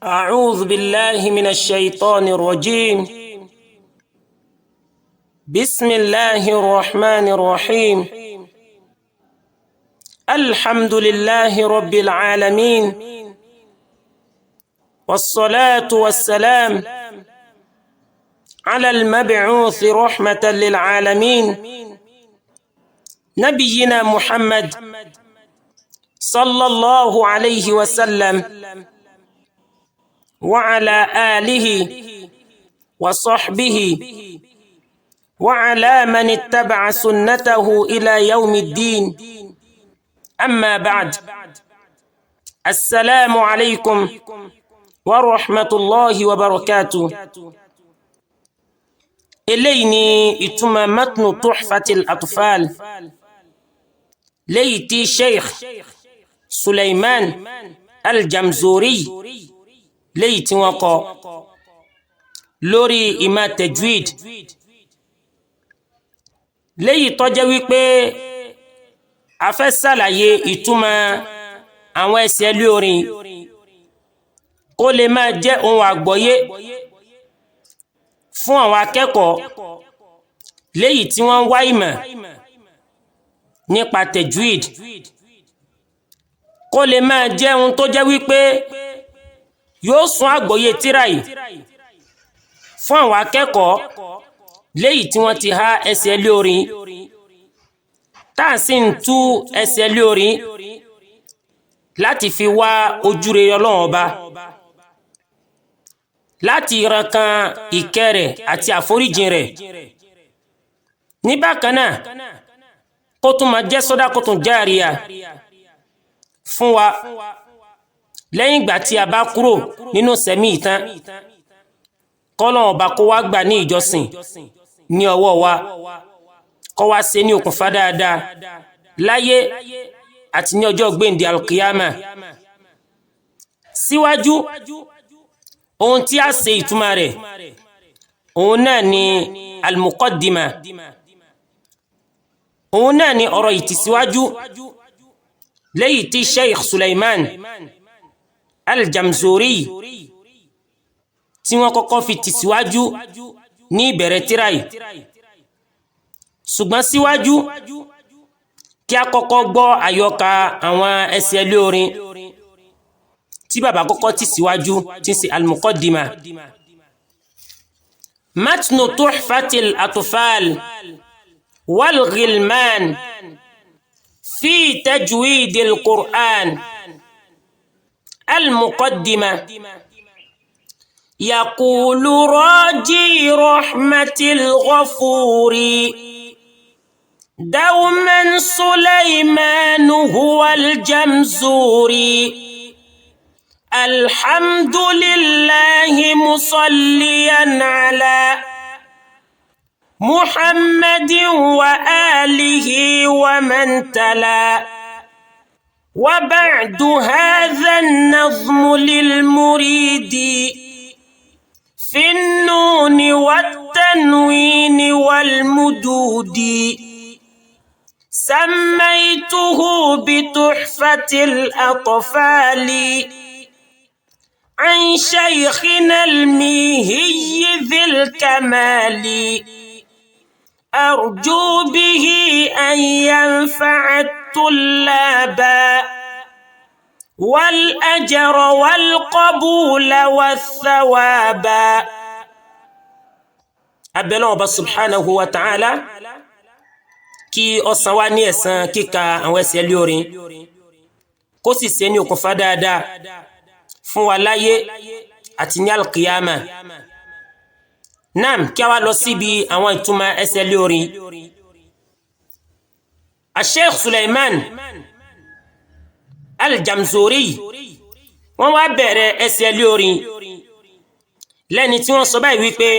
أعوذ بالله من الشيطان الرجيم. بسم الله الرحمن الرحيم. الحمد لله رب العالمين، والصلاة والسلام على المبعوث رحمة للعالمين، نبينا محمد صلى الله عليه وسلم، وعلى آله وصحبه وعلى من اتبع سنته إلى يوم الدين. أما بعد، السلام عليكم ورحمة الله وبركاته. Eléyìí ni ìtumọ̀ matnu Tuhfatil Atfal léyìí tí Sheikh Suleiman Al-Jamzuri léyìí tí wọ́n kọ lórí ìmọ̀ tajwid, léyìí tó jẹ́ wípé a fẹ́ ṣàlàyé ìtumọ̀ àwọn ẹsẹ̀ ilé orin kó lè máa jẹ́ ohun àgbọ́yé fún àwọn akẹ́kọ̀ọ́ léyìí tí wọ́n ń wá ìmọ̀ nípa tajwid, kó lè máa jẹ́ ohun tó jẹ́ wípé yóò sún àgbọ́yé tírà yìí fún àwọn akẹ́kọ̀ọ́ léyìí tí wọ́n ti há ẹsẹ̀ ilé orin, tá à sì ń tú ẹsẹ̀ ilé orin láti fi wá ojúrere Ọlọ́run Ọba, láti rankan ìkẹ́ rẹ̀ àti àforíjìn rẹ̀. Ní bákan náà, kó tún máa jẹ́ sọ́dákọ́tún járíà fún wa lẹ́yìn ìgbà tí a bá kúrò nínú sẹ̀mí ìtàn, kọ́lọ́run Ọba kó wá gbà ní ìjọsìn ní ọwọ́ wa, kó wá ṣe ní okùnfà dáadáa láyé àti ní ọjọ́ gbèǹde alkiyama. Síwájú ohun tí a ṣe ìtumọ̀ rẹ̀, òun náà ni al-muqaddima, òun náà ni ọ̀rọ̀ ìtìsíwájú léyìí tí Sheikh Suleiman Al-Jamzuri tí wọ́n kọ́kọ́ fi tìsíwájú ní ìbẹ̀rẹ̀ tírà yìí. Ṣùgbọ́n síwájú kí a kọ́kọ́ gbọ́ àyọkà àwọn ẹsẹ̀ ilé orin tí bàbá kọ́kọ́ tì síwájú, tí ń ṣe al-muqaddima. Matnu Tuhfatil Atfal wal Ghilman fi tajwidil Qur'an. Al-muqaddima. يقول راجي رحمة الغفور دوما سليمان هو الجمزوري. الحمد لله مصليا على محمد وآله ومن تلا. وبعد، هذا النظم للمريد في النون والتنوين والمدود، سميته بتحفة الأطفال عن شيخنا الميهي ذي الكمال، أرجو به أن ينفع الطلاب والأجر والقبول والثواب. Abẹ́lẹ́ Ọba subhanahu wa ta'ala kí ó san wá ní ẹ̀san kíka àwọn ẹsẹ̀ ilé orin, kó sì ṣe ní okùnfà dáadáa fún wa láyé àti ní alkiyama. Naam, kí a wá lọ síbi àwọn ìtumọ̀ ẹsẹ̀ ilé orin. Sheikh Suleiman Al-Jamzuri, wọ́n wá bẹ̀rẹ̀ ẹsẹ̀ ilé orin lẹ́ni tí wọ́n sọ báyìí wípé: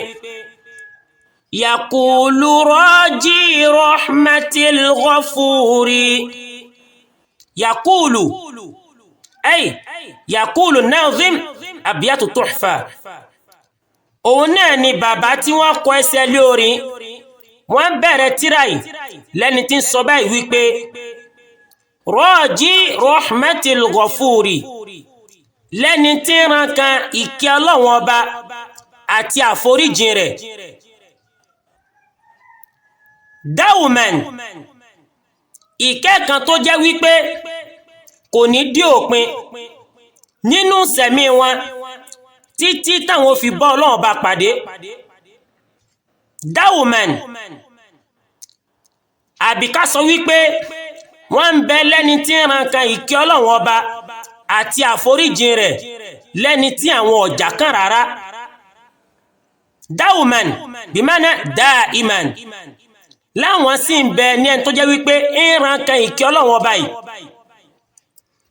يقول راجي رحمة الغفور. يقول، أي يقول الناظم أبيات التحفة. Òun náà ni bàbá tí wọ́n kọ ẹsẹ̀ lé orin, wọ́n bẹ̀rẹ̀ tírà yìí lẹ́ni tí ń sọ báyìí wípé: راجي رحمة الغفور. Lẹ́ni tí ń ran kan ìkẹ́ Ọlọ́run Ọba àti àforíjìn rẹ̀. Dáwùmẹ̀n, ìkẹ́ kan tó jẹ́ wípé kò ní dí òpin nínú sẹ̀mí wọn títí táwọn fi bá Ọlọ́run Ọba pàdé. Dáwùmẹ̀n, àbí ká sọ wípé wọ́n ń bẹ lẹ́ni tí ń ran kan ìkẹ́ Ọlọ́run Ọba àti àforíjìn rẹ̀ lẹ́ni tí àwọn ọ̀jà kan rárá. Dáwùmẹ̀n bìmánà dáìmẹ̀n, láwọn sì ń bẹ ní ẹni tó jẹ́ wípé ń ran kan ìkẹ́ Ọlọ́run Ọba yìí.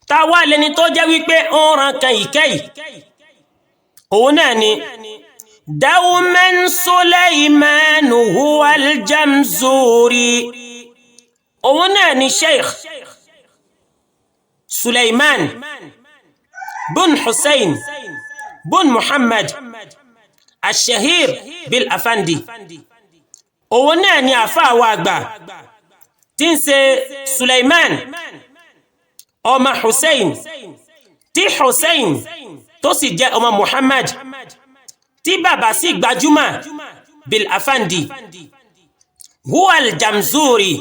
Ta wá lẹni tó jẹ́ wípé ń ran kan ìkẹ́ yìí? Òun náà ni Dáwùmẹ̀n Suleiman huwal Jamzuri. Òun náà ni Sheikh Suleiman bun Hussein bun Muhammad Ashahir bil Afandi. Òun náà ni àfáà wa àgbà tí ń ṣe Suleiman ọmọ Hussein, tí Hussein tó sì jẹ́ ọmọ Muhammad, tí bàbá sì gbajúmọ̀ bil Afandi huwal Jamzuri,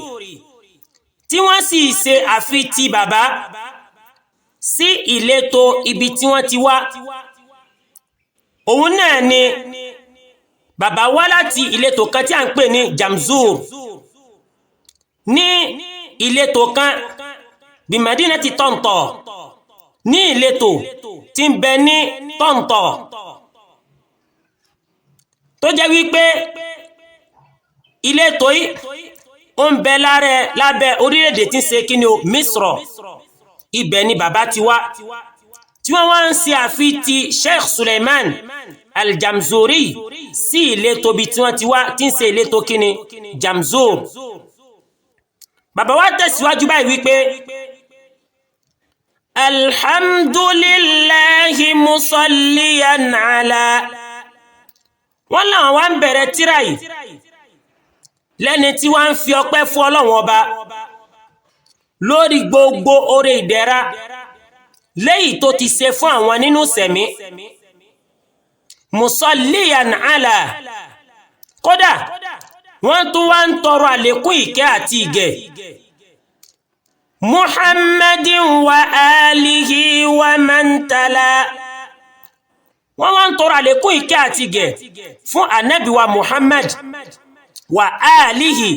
tí wọ́n sì ṣe àfitì bàbá sí ìletò ibi tí wọ́n ti wá. Òun náà ni bàbá wá láti ìletò kan tí a ń pè ní Jamzur, ní ìletò kan bí Madina ti Tọ̀ntọ̀, ní ìletò tí ń bẹ ní Tọ̀ntọ̀, tó jẹ́ wípé ìletò yìí ó ń bẹ lábẹ́ orílẹ̀-èdè tí ń ṣe kíni o, Misro. Ibẹ̀ ni bàbá ti wá, tí wọ́n wá ń ṣe àfitì Sheikh Suleiman Al-Jamzuri sí ìletò bí tí wọ́n ti wá, tí ń ṣe ìletò kíni, Jamzur. Bàbá wa tẹ̀síwájú báyìí wípé alhamdulillahi musalliyan ala. Wọ́n làwọn wá ń bẹ̀rẹ̀ tírà yìí lẹ́ni tí wọ́n ń fi ọpẹ́ fún Ọlọ́run Ọba lórí gbogbo oore ìdẹ̀ra léyìí tó ti ṣe fún àwọn nínú sẹ̀mí. Musalliyan ala, kódà wọ́n tún wá ń tọrọ àlékún ìkẹ́ àti ìgẹ̀ Muhammadin wa alihi wa man tala. Wọ́n wá ń tọrọ àlékún ìkẹ́ àti ìgẹ̀ fún Ànábì wa Muhammad wa alihi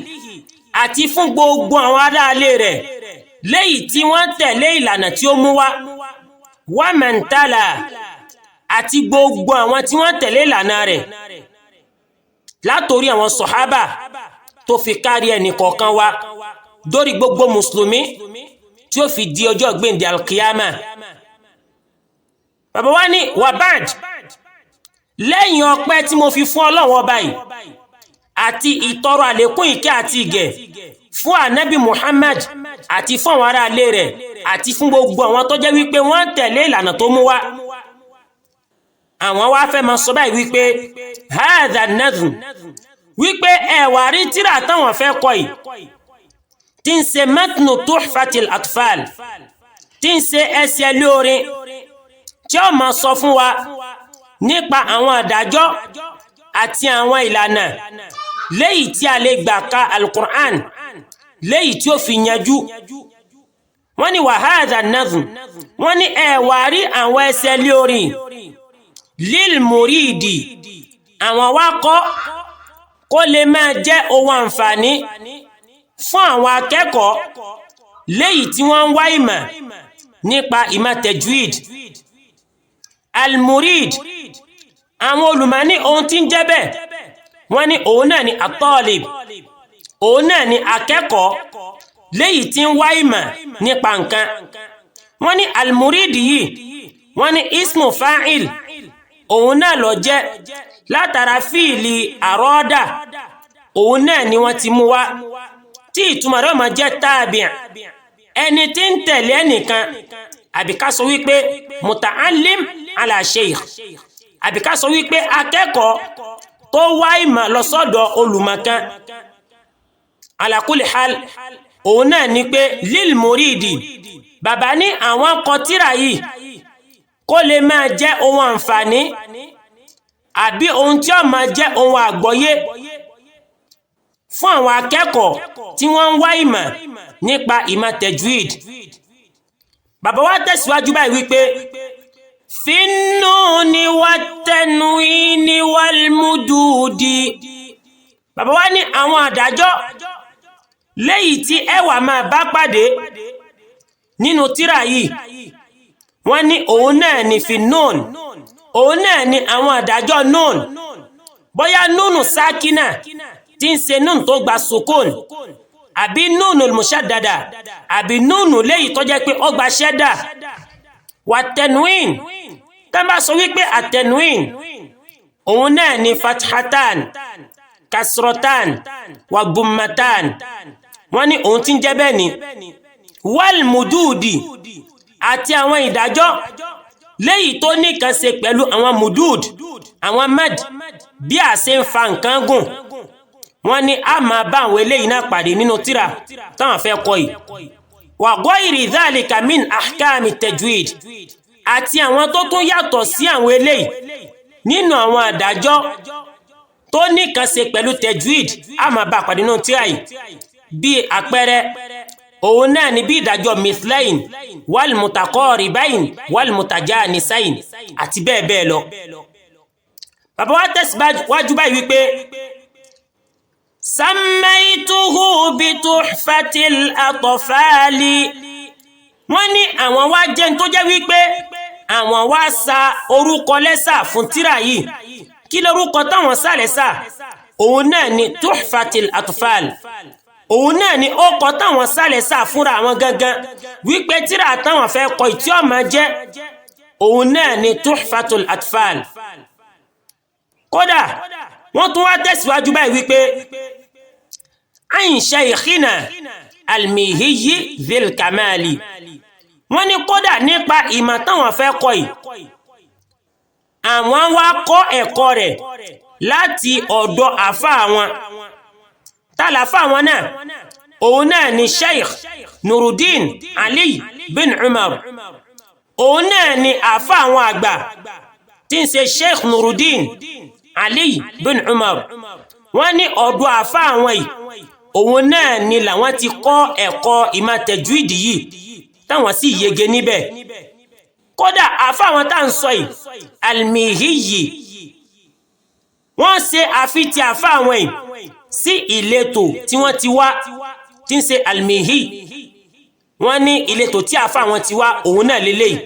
àti fún gbogbo àwọn aráalé rẹ̀ léyìí tí wọ́n tẹ̀lé ìlànà tí ó mú wá, wa man tala, àti gbogbo àwọn tí wọ́n tẹ̀lé ìlànà rẹ̀ látòrí àwọn sọ̀hábà tó fi kárí ẹnì kọ̀ọ̀kan wa dórí gbogbo mùsùlùmí tí ó fi di ọjọ́ gbèǹde alkiyama. Bàbá wa ní wabad, lẹ́yìn ọpẹ́ tí mo fi fún Ọlọ́run Ọba yìí àti ìtọrọ àlékún ìkẹ́ àti ìgẹ̀ fún Ànábì Muhammad àti fún àwọn aráalé rẹ̀ àti fún gbogbo àwọn tó jẹ́ wípé wọ́n tẹ̀lé ìlànà tó mú wá, àwọn wá fẹ́ máa sọ báyìí wípé hadha nadhum, wípé ẹ̀wà rí tírà táwọn fẹ́ kọ yìí tí ń ṣe matnu tuhfatil atfal, tí ń ṣe ẹsẹ̀ lóore tí ó máa sọ fún wa nípa àwọn àdájọ́ àti àwọn ìlànà léyìí tí a lè gbà ka alukur'an léyìí tí ó fi yanjú. Wọ́n ní wa hadha nadhum, wọ́n ní ẹ̀wà rí àwọn ẹsẹ̀ lóore lil muridi, àwọn wá kọ́ kó lè máa jẹ́ ohun àǹfààní fún àwọn akẹ́kọ̀ọ́ léyìí tí wọ́n ń wá ìmọ̀ nípa ìmọ̀ tajwid. Al-murid, àwọn olùmọ̀ ní ohun tí ń jẹ́ bẹ́ẹ̀, wọ́n ní òun náà ni at-talib, òun náà ni akẹ́kọ̀ọ́ léyìí tí ń wá ìmọ̀ nípa nǹkan. Wọ́n ní al-murid yìí, wọ́n ní ismu fa'il, òun náà ló jẹ́ látara fíìlì àrọ́dà, òun náà ni wọ́n ti mú wá, tí ìtumọ̀ rẹ̀ máa jẹ́ tàbí ẹni tí ń tẹ̀lé ẹnìkan, àbí ká sọ wípé muta'allim ala sheikh, àbí ká sọ wípé akẹ́kọ̀ọ́ tó wá ìmọ̀ lọ sọ́dọ̀ olùmọ̀kan. Ala kulli hal, òun náà ni pé lil muridi, bàbá ní àwọn kọ tírà yìí Kó lè máa jẹ́ ohun àǹfààní àbí ohun tí ó máa jẹ́ ohun àgbọ́yé fún àwọn akẹ́kọ̀ọ́ tí wọ́n ń wá ìmọ̀ nípa ìmọ̀ tajwid. Bàbá wa tẹ̀síwájú báyìí wípé finnuni wat-tanwini wal-mududi. Bàbá wa ní àwọn àdájọ́ léyìí tí ẹ wá máa bá pàdé nínú tírà yìí, wọ́n ní òun náà ní finnun, òun náà ní àwọn àdájọ́ nun, bóyá nunu sákínà tí ń ṣe nun tó gba sukun, àbí nunu mushaddada, àbí nunu léyìí tó jẹ́ pé ó gba ṣẹ́dà. Wà tẹnuin, tá bá sọ wípé àtẹnuin, òun náà ní fathatan, kasrotan, wà gummatan. Wọ́n ní òun tí ń jẹ́ bẹ́ẹ̀ ni wal mududi, àti àwọn ìdájọ́ léyìí tó ní kan ṣe pẹ̀lú àwọn mudud, àwọn mad, bí a ṣe ń fa nǹkan gùn. Wọ́n ní a máa bá àwọn eléyìí náà pàdé nínú tírà táwọn fẹ́ kọ yìí. Wa ghayri dhalika min ahkami tajwid, àti àwọn tó tún yàtọ̀ sí àwọn eléyìí nínú àwọn àdájọ́ tó ní kan ṣe pẹ̀lú tajwid, a máa bá pàdé nínú tírà yìí. Bí àpẹẹrẹ, òun náà ni bí ìdájọ́ mithlain wal mutaqaribain wal mutajanisain àti bẹ́ẹ̀ bẹ́ẹ̀ lọ. Bàbá wa tẹ̀síwájú báyìí wípé sammaituhu bituhfatil atfali. Wọ́n ní àwọn wá jẹ́ tó jẹ́ wípé àwọn wá sa orúkọ lẹ́sà fún tírà yìí. Kí lórúkọ táwọn sà lẹ́sà? Òun náà ni tuhfatil atfal. Òun náà ni ó kọ táwọn sà lẹ́sà fúnra àwọn gangan wípé tírà táwọn fẹ́ kọ ìtí ó máa jẹ́, òun náà ni tuhfatul atfal. Kódà wọ́n tún wá tẹ̀síwájú báyìí wípé an shaykhina almihiyi dhil kamali. Wọ́n ní kódà nípa ìmọ̀ táwọn fẹ́ kọ́ yìí, àwọn wá kọ́ ẹ̀kọ́ rẹ̀ láti ọ̀dọ̀ àfa àwọn. Tàlàfà àwọn náà, òun náà ni Sheikh Nuruddin Ali bin Umar. Òun náà ni àfa àwọn àgbà tí ń ṣe Sheikh Nuruddin Ali bin Umar. Wọ́n ní ọ̀dọ̀ àfa àwọn yìí, òun náà ni làwọn ti kọ́ ẹ̀kọ́ ìmọ̀ tajwid yìí, táwọn sì yege níbẹ̀. Kódà àfa àwọn tá à ń sọ yìí, Almihiyi, wọ́n ṣe àfitì àfa àwọn yìí sí ìletò tí wọ́n ti wá tí ń ṣe Almihi. Wọ́n ní ìletò tí àfa àwọn ti wá, òun náà lélẹ́yìí.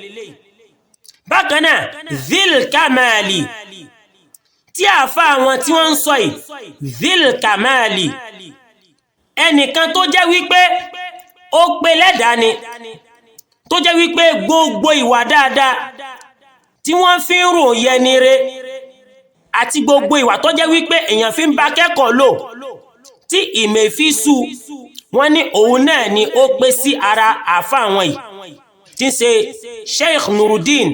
Bákan náà, Dhil Kamali, tí àfa àwọn tí wọ́n ń sọ yìí, Dhil Kamali, ẹnìkan tó jẹ́ wípé ó pé lẹ́dàá ni, tó jẹ́ wípé gbogbo ìwà dáadáa tí wọ́n fi ń ròyìn ẹni re àti gbogbo ìwà tó jẹ́ wípé èèyàn fi ń bá kẹ́kọ̀ọ́ lò tí ìmọ̀ fi sú, wọ́n ní òun náà ni ó pé sí ara àfa àwọn yìí tí ń ṣe Sheikh Nuruddin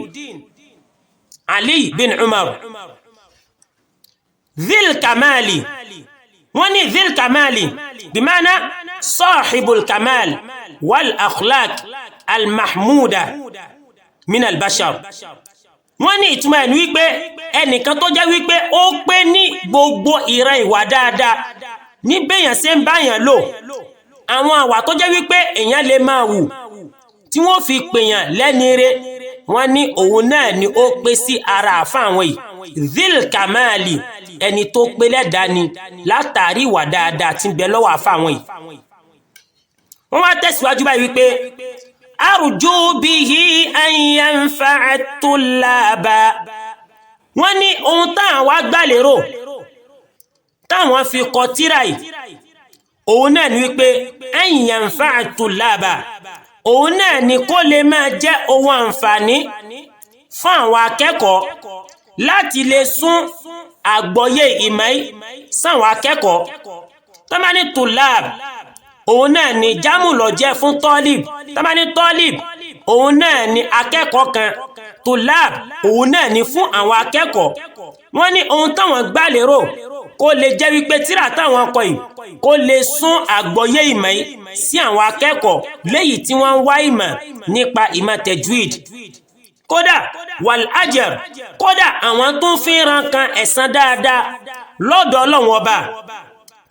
Ali bin Umar. Dhil Kamali, wọ́n ní Dhil Kamali bimana sahibul kamal wal akhlaq al-mahmuda min al-bashar. Wọ́n ní ìtumọ̀ ẹ̀ ní wípé ẹnìkan tó jẹ́ wípé ó pé ní gbogbo ìran ìwà dáadáa, ní béèyàn ṣe ń báyàn lò, àwọn àwà tó jẹ́ wípé èèyàn lè máa wù tí wọ́n fi pèèyàn lẹ́ni re, wọ́n ní òun náà ni ó pé sí ara àfa àwọn yìí. Dhil Kamali, ẹni tó pé lẹ́dàá ni látàrí ìwà dáadáa tí ń bẹ lọ́wọ́ àfa àwọn yìí. Wọ́n wá tẹ̀síwájú báyìí wípé arju bihi an yanfa'a tullaba. Wọ́n ní ohun táwọn wá gbàlérò táwọn fi kọ tírà yìí, òun náà ni wípé an yanfa'a tullaba, òun náà ni kó lè máa jẹ́ ohun àǹfààní fún àwọn akẹ́kọ̀ọ́ láti lè sún àgbọ́yé ìmọ̀ yìí sáwọn akẹ́kọ̀ọ́. Tó bá ní tulab, òun náà ni jámù ló jẹ́ fún tọ́lìb. Tó bá ní tọ́lìb, òun náà ni akẹ́kọ̀ọ́ kan. Tulab, òun náà ni fún àwọn akẹ́kọ̀ọ́. Wọ́n ní ohun táwọn gbà lérò kó lè jẹ́ wípé tírà táwọn kọ yìí kó lè sún àgbọ́yé ìmọ̀ yìí sí àwọn akẹ́kọ̀ọ́ léyìí tí wọ́n ń wá ìmọ̀ nípa ìmọ̀ tajwid. Kódà wal ajr, kódà àwọn tó ń fi ran kan ẹ̀san dáadáa lọ́dọ̀ Ọlọ́run Ọba.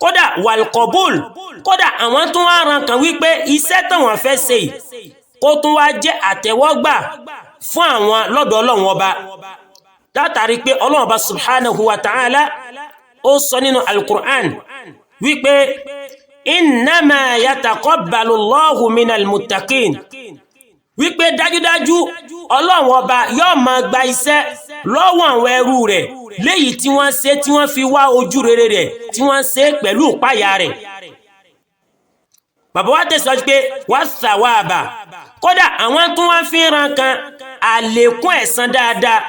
Kódà wal qabul, kódà àwọn tó wá ran kan wípé iṣẹ́ táwọn fẹ́ ṣe yìí kó tún wá jẹ́ àtẹ́wọ́gbà fún àwọn lọ́dọ̀ Ọlọ́run Ọba, látàrí pé Ọlọ́run Ọba subhanahu wa ta'ala ó sọ nínú Al-Qur'an wípé innama yataqabbalu Allahu minal muttaqin, wípé dájúdájú Ọlọ́run Ọba yóò máa gba iṣẹ́ lọ́wọ́ àwọn ẹrú rẹ̀ léyìí tí wọ́n ṣe, tí wọ́n fi wá ojú rere rẹ̀, tí wọ́n ṣe pẹ̀lú ìpáyà rẹ̀. Bàbá wa tẹ̀síwájú pé wà sàwáàbà, kódà àwọn tó wá fi ń ran kan àlékún ẹ̀san dáadáa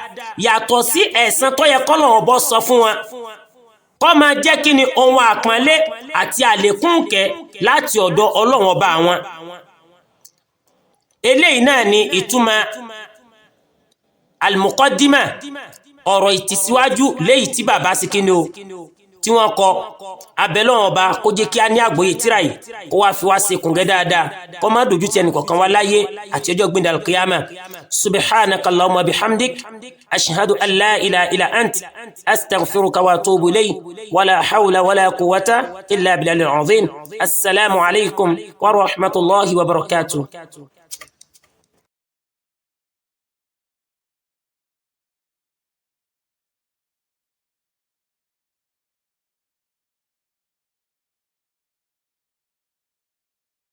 yàtọ̀ sí ẹ̀san tó yẹ kọ́lọ̀ ọ̀bọ sọ fún wọn, kó máa jẹ́ kí ni ohun àpọ́nlé àti àlékún kẹ́ láti ọ̀dọ̀ Ọlọ́run Ọba àwọn. Eléyìí náà ni ìtumọ̀ al-muqaddima, ọ̀rọ̀ ìtìsíwájú léyìí tí bàbá sí kí ni o tí wọ́n kọ. Abẹ́lọ́wọ̀n Ọba kó jẹ́ kí a ní àgbọ́yé tíra yìí, kó wá fi wá ṣe kùngẹ́ dáadáa, kó má dojú ti ẹnì kọ̀ọ̀kan wá láyé àti ọjọ́ gbìndà al-qiyama. Subhanaka allahumma bihamdik, ashhadu an la ilaha illa ant, astaghfiruka wa atubu ilayk, wala hawla wala quwwata illa billahil azim. Assalamu alaykum wa rahmatullahi wa barakatuh.